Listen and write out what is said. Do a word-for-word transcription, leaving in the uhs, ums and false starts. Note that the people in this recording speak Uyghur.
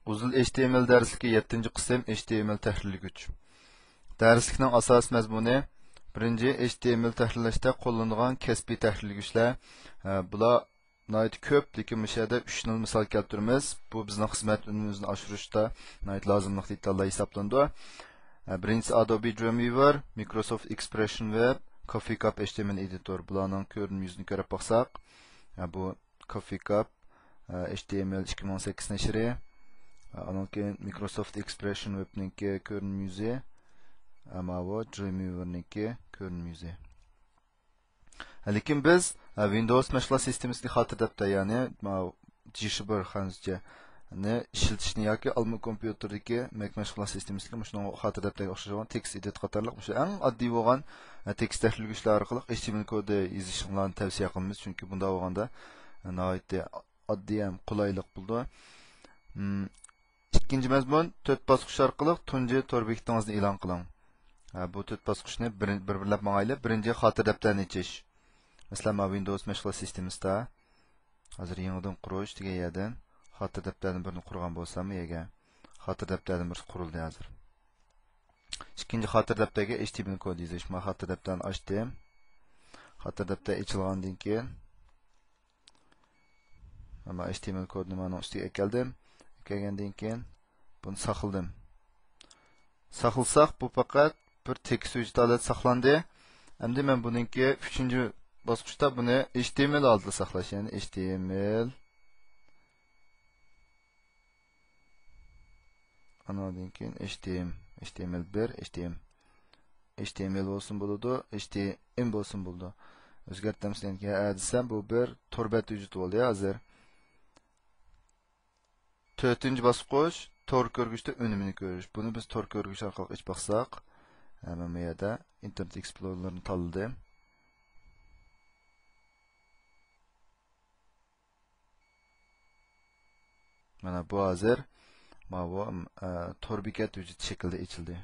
ئۇزۇن H T M L دەرسلىكى، يەتتىنچى قىسىم، H T M L تەھرىرلىگۈچ. دەرسلىكنىڭ ئاساسىي مەزمۇنى، بىرىنچى، H T M L تەھرىرلەشتە قوللىنىدىغان كەسپىي تەھرىرلىگۈچلەر. ئە، بۇلار ناھايىتى كۆپ، لېكىن مۇشۇ يەردە ئۈچنى مىسال كەلتۈرىمىز. بۇ بىزنىڭ خىزمەت ئۈنۈمىمىزنى ئاشۇرۇشتا ناھايىتى لازىملىق دېتاللار ھېسابلىنىدۇ. ئە، بىرىنچىسى، Adobe Dreamweaver، Microsoft Expression Web، Coffee Cup H T M L editor. بۇلارنىڭ كۆرۈنمە يۈزىنى كۆرۈپ باقساق، ئە، بۇ Coffee Cup، ئە، H T M L ئىككى مىڭ سەككىز نەشرى. ئە، ئانىڭ كېيىن Microsoft Expression Webنىڭكى كۆرۈنمە يۈزى. ئە، ماۋۇ Dreamweaverنىڭكى كۆرۈنمە يۈزى. لېكىن بىز، ھە، Windows مەشغۇلات سىستېمىسىدىكى خاتىرە دەپتەر، يەنى ماۋۇ جىشبىر خەنزۇچەنى ئىشلىتىشنى ياكى ئالما كومپيۇتېردىكى مەك مەشغۇلات سىستېمىسىدىكى مۇشۇنىڭ خاتىرە دەپتەرگە ئوخشاش بولغان تېكىست ئېدىت قاتارلىق مۇشۇ ئەڭ ئاددىي بولغان، ھە، تېكىست تەھرىرلىگۈچلەر ئارقىلىق H T M L كودى يېزىشىڭلارنى تەۋسىيە قىلىمىز، چۈنكى بۇنداق بولغاندا، ھە، ناھايىتى ئاددىي ھەم قولايلىق بولىدۇ. مم، ئىككىنچى مەزمۇن، تۆت باسقۇچ ئارقىلىق تۇنجى تور بېكىتىڭىزنى ئېلان قىلىڭ. ھە، بۇ تۆت باسقۇچنى بىر، بىر-بىرلەپ ماڭايلى. بىرىنچى، خاتىرە دەپتەرنى ئېچىش. مەسىلەن، مانا Windows مەشغۇلات سىستېمىسىدا ھازىر يېڭىدىن قۇرۇش دېگەن يەردىن خاتىرە دەپتەرنى بىرنى قۇرغان بولسام، يەگە خاتىرە دەپتەرنى بىرسى قۇرۇلدى ھازىر. ئىككىنچى خاتىرە دەپتەرگە H T M L كود يېزىش. مانا خاتىرە دەپتەرنى ئاچتىم. خاتىرە دەپتەر ئېچىلغاندىن كېيىن، مانا H T M L كودنى مانىڭ ئۈستىگە ئەكەلدىم. ئەكەلگەندىن كېيىن بۇنى ساقلىدىم. ساقلىساق، بۇ پەقەت بىر تېكىست ھۆججىتى ھالەتتە ساقلاندى. ئەمدى مەن بۇنىڭكى ئۈچىنچى باسقۇچتا بۇنى H T M L ھالىتىدە ساقلاش، يەنى H T M L. ئانىڭدىن كېيىن H T M، H T M L بىر، H T M، H T M L بولسۇن بولىدۇ، H T M بولسۇن بولىدۇ. ئۆزگەرتەمسىز دېگەن، ھە دېسەم، بۇ بىر تور بەت ھۆججىتى بولدى ھازىر. تۆتىنچى باسقۇچ، تور كۆرگۈچتە ئۈنۈمىنى كۆرۈش. بۇنى بىز تور كۆرگۈچ ئارقىلىق ئېچىپ باقساق، ھە، مەن بۇ يەردە ئىنتېرنېت ئېكسپلورېرنى تاللىدىم. مانا بۇ ھازىر ماۋۇ، ئە، تور بېكەت ھۆججىتى شەكلىدە ئېچىلدى.